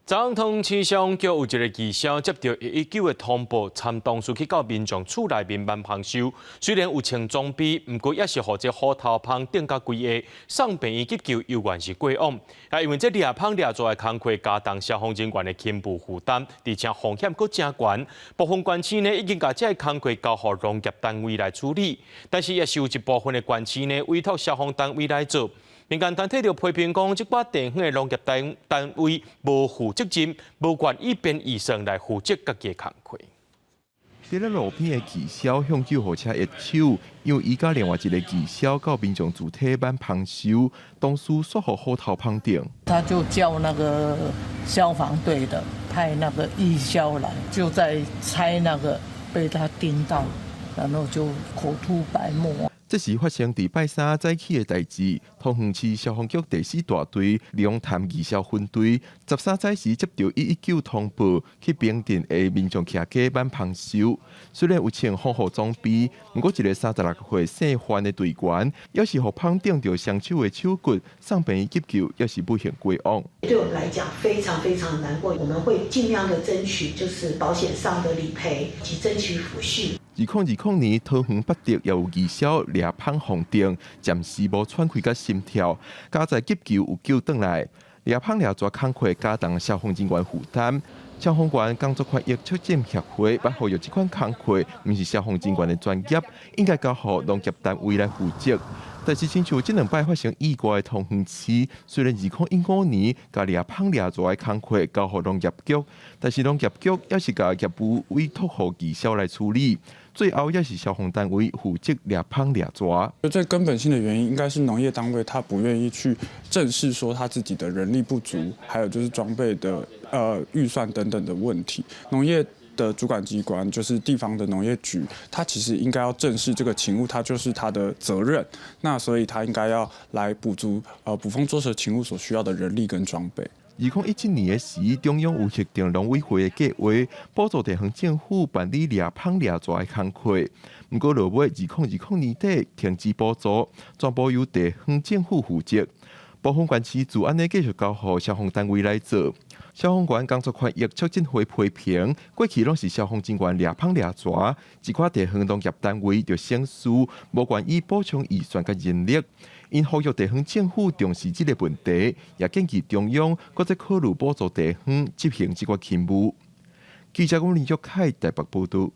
昨昏桃園市消防局有一個義消接著119的通報，摻同事去到民眾厝內面挽蜂收，雖然有穿裝備，毋過也是予這虎頭蜂叮甲規下，送病院急救猶原是過往。啊，因為這掠蜂掠蛇的工課加重消防人員的勤務負擔，而且風險閣誠懸。部分縣市呢已經共這个工課交予農業單位來處理，但是也是有一部分的縣市呢委託消防單位來做。民間團體就批評講，這寡地方的農業單單位無負責任，無願意編預算來負責家己的工課。佇咧路邊的義消向救護車揮手，因為伊佮另外一個義消到民眾住宅挽蜂收，同事煞予虎頭蜂叮。他就叫那個消防隊的派那個義消來，就在拆那個被他叮到，然後就口吐白沫。這是發生佇拜三早起的代誌，桃園市消防局第四大隊龍潭義消分隊13早時接著119通報，去平鎮的民眾徛家挽蜂收。雖然有穿防護裝備，毋過一個36歲姓范的隊員，猶是予蜂叮著雙手的手骨，送病院急救，猶是不幸過往。對我們來講非常非常難過，我們會盡量的爭取，就是保險上的理賠及爭取撫恤。2020年，桃園八德也有義消掠蜂予叮，暫時無喘氣佮心跳，佳哉急救有救轉來。掠蜂掠蛇工課加重消防人員負擔，消防員工作權益促進協會捌呼籲這款工課毋是消防人員的專業，應該交予農業單位來負責。但是，親像這兩擺發生意外的桃園市，雖然2015年共掠蜂掠蛇的工課交予農業局，但是農業局猶是共業務委託予義消來處理，最後猶是消防單位負責掠蜂掠蛇。最根本性的原因，應該是農業單位他不願意去正視說他自己的人力不足，還有就是裝備的預算等等的問題。農業的主管機關就是地方的農業局，他其實應該要正視這個勤務，他就是他的責任。那所以他應該要來補足捕蜂捉蛇勤務所需要的人力跟裝備。2017年的時，中央有核定農委會的計劃，補助地方政府辦理掠蜂掠蛇的工課。毋過落尾2020年底停止補助，全部由地方政府負責。部分縣市就按呢繼續交予消防單位來做。消防員工作權益促進會批評，過去攏是消防人員掠蜂掠蛇，一寡地方農業單位就省事，無願意補充預算佮人力。𪜶呼籲地方政府重視這个問題，也建議中央閣再考慮補助地方執行這個勤務。記者林玉凱台北報導。